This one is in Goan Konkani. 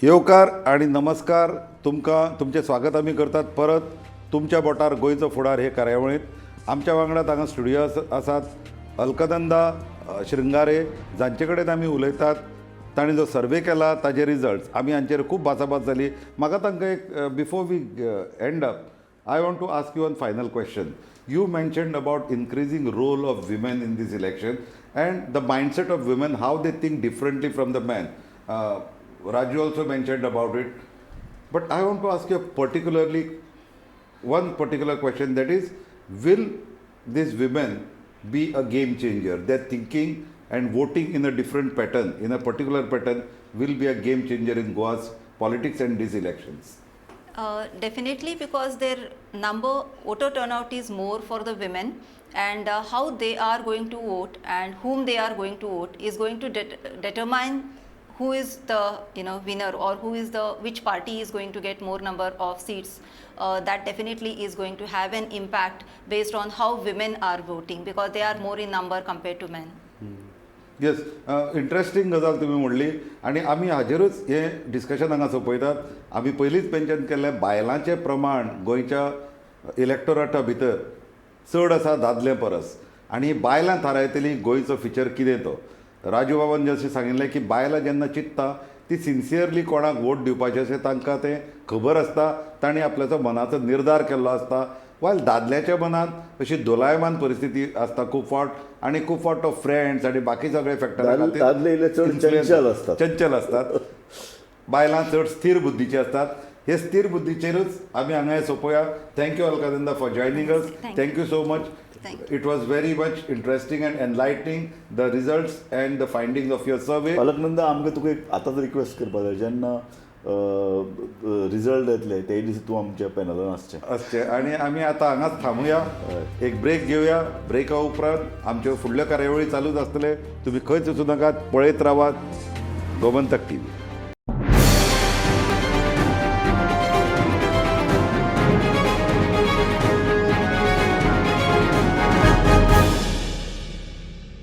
येवकार आणि नमस्कार. तुमकां तुमचें स्वागत आमी करतात परत तुमच्या बोटार गोंयचो फुडार हे कार्यावळींत. आमच्या वांगडा हांगा स्टुडियो आसात अलकनंदा श्रृंगारे, जांचे कडेन आमी उलयतात. तांणी जो सर्वे केला ताजे रिजल्ट्स आमी हांचेर खूब भासाभास जाली. म्हाका तांकां एक, before we end up, I want to ask you one final question. You mentioned about increasing role of women in this election and the mindset of women, how they think differently from the men. Raju also mentioned about it. But I want to ask you particularly one particular question, that is, will these women be a game changer? Their thinking and voting in a different pattern, in a particular pattern, will be a game changer in Goa's politics and these elections. Definitely, because their number, voter turnout is more for the women, and how they are going to vote and whom they are going to vote is going to determine who is the winner or who is the which party is going to get more number of seats. That definitely is going to have an impact based on how women are voting, because they are more in number compared to men. Yes, interesting गजाल तुमी म्हणली आनी आमी हाजेरूच हें डिस्कशन हांगा सोंपयतात. आमी पयलींच मेन्शन केल्लें, बायलांचें प्रमाण गोंयच्या इलेक्टोरेटा भितर चड आसा दादल्या परस आनी बायलां थारायतलीं गोंयचो फ्युचर कितें तो. राजू बाबान जशें सांगिल्लें की बायलां जेन्ना चिंत्ता ती सिन्सियरली कोणाक वोट दिवपाचें अशें तांकां तें खबर आसता. तांणी आपल्याचो मनाचो निर्धार केल्लो आसता. वायल दादल्याच्या मनांत अशी दोलायमान परिस्थिती आसता खूब फावट आनी खूब फावट तो फ्रेंड्स आनी बाकी सगळे फॅक्टरा खातीर दादले इल्ले चड चंचल आसतात. चंचल आसतात. बायलां चड स्थिर बुद्धीची आसतात. हे स्थिर बुद्धीचेरूच आमी हांगा हें सोंपोया. Thank you, Alaknanda, for joining us. Thank Thank you so much. Thank. It was very much interesting and enlightening, the results and the findings of your survey. Alaknanda, आमकां तुका एक आतांच रिक्वेस्ट करपा जाय, जेन्ना रिजल्ट येतले ते दीस तूं आमच्या पॅनलान आसचें. आसचें. आनी आमी आतां हांगाच थांबुया, एक ब्रेक घेवया. ब्रेका उपरांत आमच्यो फुडल्यो कार्यावळी चालूच आसतले. तुमी खंयच वचूं नाकात, पळयत रावात गोमंतक टीव्ही.